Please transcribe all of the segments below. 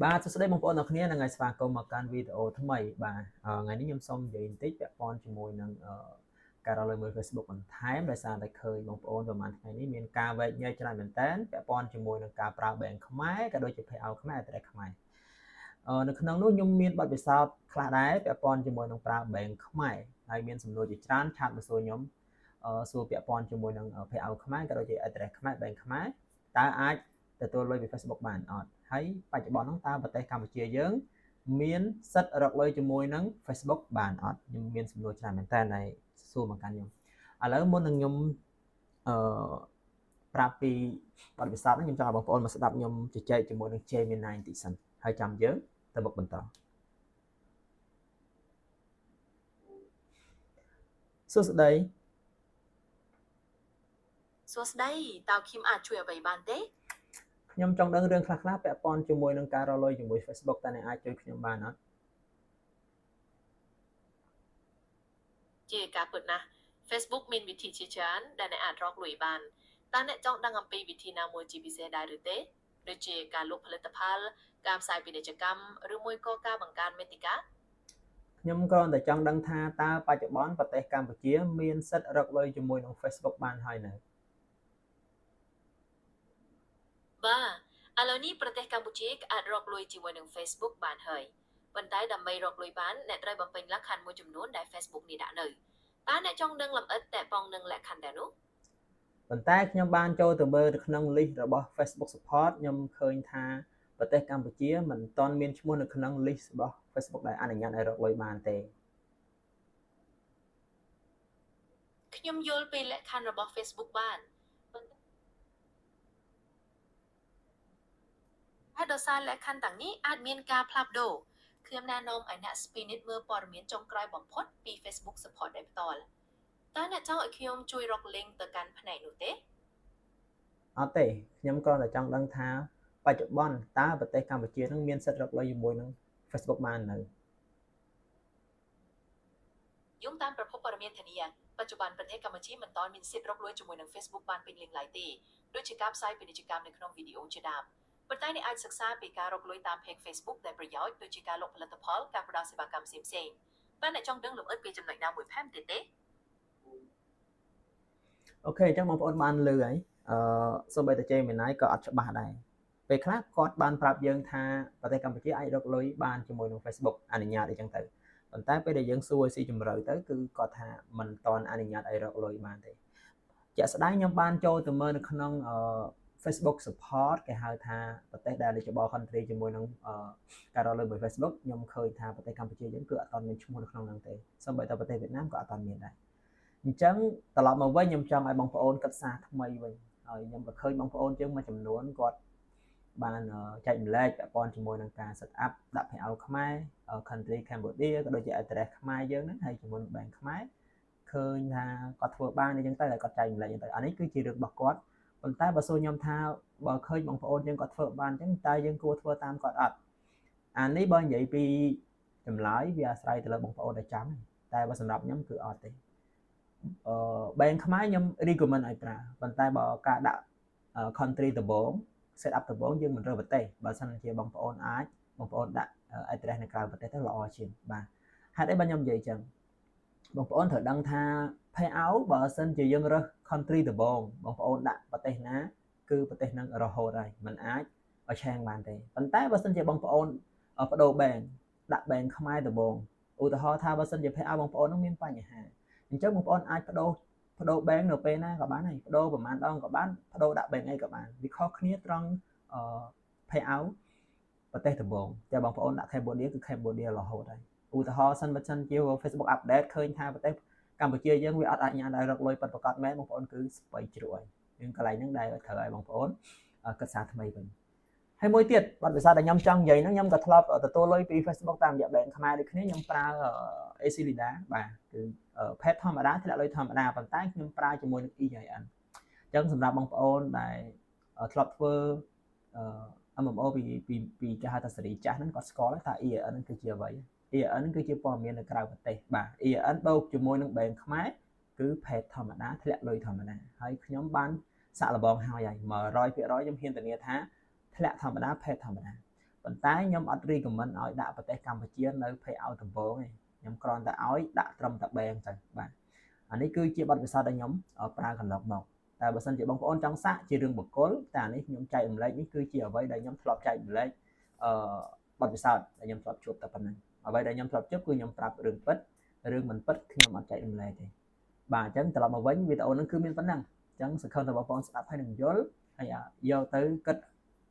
បាទសួស្តីបងប្អូនទាំងគ្នានឹងហើយស្វាគមន៍មកកាន់វីដេអូថ្មីបាទថ្ងៃនេះខ្ញុំសូមនិយាយបន្តិចពាក់ព័ន្ធជាមួយនឹងការរកលុយមើល Facebook បន្ថែមដោយសារតែឃើញបងប្អូនប្រហែលថ្ងៃនេះមានការវែកញែកច្រើនមែនតើពាក់ព័ន្ធជាមួយនឹងការប្រើ bank ខ្មែរក៏ដូចជា payout ខ្មែរ address ខ្មែរនៅក្នុងនោះខ្ញុំមានបទពិសោធន៍ខ្លះដែរពាក់ព័ន្ធជាមួយនឹងប្រើ bank ខ្មែរហើយមានសំណួរជាច្រើន chat មកសួរខ្ញុំសួរពាក់ព័ន្ធជាមួយនឹង payout ខ្មែរក៏ដូចជា address ខ្មែរ bank ខ្មែរតើអាចទទួលលុយពី Facebook បានអត់ហើយបច្ចុប្បន្នហ្នឹងតើប្រទេសកម្ពុជាយើងមានសិទ្ធិរកលុយជាមួយនឹង Facebook បានអត់ខ្ញុំមានសំណួរច្រើនមែនតើហើយសួរមកកាន់ខ្ញុំឥឡូវមុននឹងខ្ញុំអឺប្រាប់ពីបទពិសោធន៍ហ្នឹងខ្ញុំចង់ឲ្យបងប្អូនមកស្ដាប់ខ្ញុំជជែកជាមួយនឹង Gemini បន្តិចសិនហើយចាំយើងទៅមុខបន្តសួស្តី សួស្តីតើខ្ញុំអាចជួយអ្វីបានទេ ខ្ញុំចង់ដឹងរឿងខ្លះៗពាក់ព័ន្ធជាមួយនឹងការរកលុយជាមួយ Facebook តើអ្នកអាចជួយខ្ញុំបានអត់ ជាការពិតណាស់ Facebook មានវិធីជាច្រើនដែលអ្នកអាចរកលុយបានតើអ្នកចង់ដឹងអំពីវិធីណាមួយជាពិសេសដែរឬទេដូចជាការលក់ផលិតផលការផ្សាយពាណិជ្ជកម្មឬមួយក៏ការបង្កើតមាតិកា ខ្ញុំគ្រាន់តែចង់ដឹងថាតើបច្ចុប្បន្នប្រទេសកម្ពុជាមានសិទ្ធិរកលុយជាមួយនឹង Facebook បានហើយនៅ បាទឥឡូវនេះប្រទេសកម្ពុជាក៏អាចរកលុយជាមួយនឹង Facebook បានហើយប៉ុន្តែដើម្បីរកលុយបានអ្នកត្រូវបំពេញលក្ខខណ្ឌមួយចំនួនដែល Facebook នេះដាក់នៅតើអ្នកចង់ដឹងលម្អិតតកតងនឹងលក្ខខណ្ឌទាំងនោះ ប៉ុន្តែខ្ញុំបានចូលទៅមើលនៅក្នុង list របស់ Facebook Support ខ្ញុំឃើញថាប្រទេសកម្ពុជាមិនទាន់មានឈ្មោះនៅក្នុង list របស់ Facebook ដែលអនុញ្ញាតឲ្យរកលុយបានទេ ខ្ញុំយល់ពីលក្ខខណ្ឌរបស់ Facebook បានប៉ុន្តែដោយសារលក្ខខណ្ឌទាំងនេះអាចមានការផ្លាស់ប្ដូរខ្ញុំណែនាំឲ្យអ្នក Spinit មើលព័ត៌មានចុងក្រោយបំផុតពី Facebook Support ដោយផ្ទាល់តើអ្នកចង់ឲ្យខ្ញុំជួយរក link ទៅកាន់ផ្នែកនោះទេ អត់ទេខ្ញុំគ្រាន់តែចង់ដឹងថាបច្ចុប្បន្នតើប្រទេសកម្ពុជានឹងមានសិទ្ធិរកលុយជាមួយនឹង Facebook បាននៅ យោងតាមប្រភពព័ត៌មានធានាបច្ចុប្បន្នប្រទេសកម្ពុជាមិនទាន់មានសិទ្ធិរកលុយជាមួយនឹង Facebook បានពេញលេញឡើយទេដូចជាការផ្សាយពាណិជ្ជកម្មនៅក្នុងវីដេអូជាដើមប៉ុន្តែអ្នកអាចសិក្សាពីការរកលុយតាម page Facebook ដែលប្រយោជន៍ដូចជាការលក់ផលិតផលការផ្ដល់សេវាកម្មផ្សេងៗតើអ្នកចង់ដឹងលម្អិតពីចំណុចណាមួយថែមទៀតទេ OK អញ្ចឹងបងប្អូនបានលឺហើយអឺសូម្បីតែ Gemini ក៏អត់ច្បាស់ដែរពេលខ្លះគាត់បានប្រាប់យើងថាប្រទេសកម្ពុជាអាចរកលុយបានជាមួយនឹង Facebook អនុញ្ញាតអីចឹងទៅប៉ុន្តែពេលដែលយើងសួរឲ្យស៊ីជម្រៅទៅគឺគាត់ថាមិនទាន់អនុញ្ញាតឲ្យរកលុយបានទេជាក់ស្ដែងខ្ញុំបានចូលទៅមើលនៅក្នុង Facebook support គេហៅថាប្រទេសដែល eligible country ជាមួយនឹងការរកលុយមួយ Facebook ខ្ញុំឃើញថាប្រទេសកម្ពុជាយើងគឺអត់ទាន់មានឈ្មោះនៅក្នុងហ្នឹងទេសូម្បីតែប្រទេសវៀតណាមក៏អត់ទាន់មានដែរអញ្ចឹងត្រឡប់មកវិញខ្ញុំចង់ឲ្យបងប្អូនគិតសារថ្មីវិញហើយខ្ញុំក៏ឃើញបងប្អូនយើងមួយចំនួនគាត់បានចែករំលែកពាក់ព័ន្ធជាមួយនឹងការ set up ដាក់ payout ខ្មែរ country Cambodia ក៏ដូចជា address ខ្មែរយើងហ្នឹងហើយជាមួយនឹង bank ខ្មែរឃើញថាគាត់ធ្វើបានអញ្ចឹងទៅហើយគាត់ចែករំលែកអញ្ចឹងទៅអានេះគឺជារឿងរបស់គាត់ប៉ុន្តែបើសួរខ្ញុំថាបើឃើញបងប្អូនយើងគាត់ធ្វើបានអញ្ចឹងតើយើងគួរធ្វើតាមគាត់អត់អានេះបើនិយាយពីចម្លើយវាអាស្រ័យទៅលើបងប្អូនដែលចង់តែបើសម្រាប់ខ្ញុំគឺអត់ទេអឺ bank ខ្មែរខ្ញុំ recommend ឲ្យប្រើប៉ុន្តែបើការដាក់ country ដំបូង set up ដំបូងយើងមិនរើសប្រទេសបើសិនជាបងប្អូនអាចបងប្អូនដាក់ address នៅក្រៅប្រទេសទៅល្អជាងបាទហេតុអីបើខ្ញុំនិយាយចឹងបងប្អូនត្រូវដឹងថា payout បើសិនជាយើងរើស country ដំបូងបងប្អូនដាក់ប្រទេសណាគឺប្រទេសហ្នឹងរហូតហើយมันអាចឲ្យឆេងបានទេប៉ុន្តែបើសិនជាបងប្អូនបដូរ bank ដាក់ bank ខ្មែរដំបូងឧទាហរណ៍ថាបើសិនជា payout បងប្អូននឹងមានបញ្ហាអញ្ចឹងបងប្អូនអាចបដូរបដូរ bank នៅពេលណាក៏បានដែរបដូរប្រហែលដងក៏បានបដូរដាក់ bank អីក៏បានវាខុសគ្នាត្រង់អឺ payout ប្រទេសដំបូងតែបងប្អូនដាក់ Cambodia គឺ Cambodia រហូតហើយឧទាហរណ៍សិនបើសិនជា Facebook update ឃើញថាប្រទេសកម្ពុជាយើងវាអត់អាចញ៉ាំឲ្យរកលុយពិតប្រាកដមែនបងប្អូនគឺស្បៃជ្រក់ហើយយើងកន្លែងហ្នឹងដែលត្រូវឲ្យបងប្អូនគិតសារថ្មីវិញហើយមួយទៀតបទពិសោធន៍ដែលខ្ញុំចង់និយាយហ្នឹងខ្ញុំក៏ធ្លាប់ទទួលលុយពី Facebook តាមរយៈ bank ខ្មែរដូចគ្នាខ្ញុំប្រើ ACLEDA បាទគឺ page ធម្មតាធ្លាក់លុយធម្មតាប៉ុន្តែខ្ញុំប្រើជាមួយនឹង EIN អញ្ចឹងសម្រាប់បងប្អូនដែលធ្លាប់ធ្វើ MMO ពីពីពីគេហៅថាសេរីចាស់ហ្នឹងគាត់ស្គាល់ថា EIN ហ្នឹងគឺជាអ្វី EIN គឺជាព័ត៌មាននៅក្រៅប្រទេសបាទ EIN បូកជាមួយនឹង bank ខ្មែរគឺ page ធម្មតាធ្លាក់លុយធម្មតាហើយខ្ញុំបានសាក់លបងហើយហើយ100%ខ្ញុំហ៊ានធានាថាធ្លាក់ធម្មតា page ធម្មតា ប៉ុន្តែខ្ញុំអត់ recommend ឲ្យដាក់ប្រទេសកម្ពុជានៅ payout ដំបូងទេខ្ញុំគ្រាន់តែឲ្យដាក់ត្រឹមតែ bank ទៅបាទអានេះគឺជាបទពិសោធន៍ដែលខ្ញុំប្រើកន្លងមកតែបើសិនជាបងប្អូនចង់សាកជារឿងបុគ្គលតែអានេះខ្ញុំចែករំលែកនេះគឺជាអ្វីដែលខ្ញុំធ្លាប់ចែករំលែកអឺបទពិសោធន៍ដែលខ្ញុំធ្លាប់ជួបតែប៉ុណ្ណឹងអ្វីដែលខ្ញុំធ្លាប់ជួបគឺខ្ញុំប្រាប់រឿងពិតរឿងមិនពិតខ្ញុំអត់ចែករំលែកទេបាទអញ្ចឹងត្រឡប់មកវិញវីដេអូហ្នឹងគឺមានប៉ុណ្ណឹងអញ្ចឹងសង្ឃឹមថាបងប្អូនស្ដាប់ហើយនឹងយល់ហើយយកទៅគិត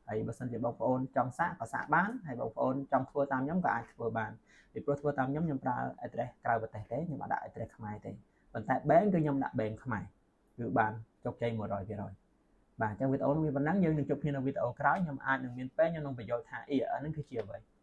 ហើយបើសិនជាបងប្អូនចង់សាកក៏សាកបានហើយបងប្អូនចង់ធ្វើតាមខ្ញុំក៏អាចធ្វើបានពីព្រោះធ្វើតាមខ្ញុំខ្ញុំប្រើ address ក្រៅប្រទេសទេខ្ញុំអត់ដាក់ address ខ្មែរទេប៉ុន្តែ bank គឺខ្ញុំដាក់ bank ខ្មែរគឺបានជោគជ័យ100%បាទអញ្ចឹងវីដេអូនេះមានប៉ុណ្ណឹងយើងនឹងជួបគ្នានៅវីដេអូក្រោយខ្ញុំអាចនឹងមានពេលខ្ញុំនឹងបញ្យល់ថា EIN ហ្នឹងគឺជាអ្វី។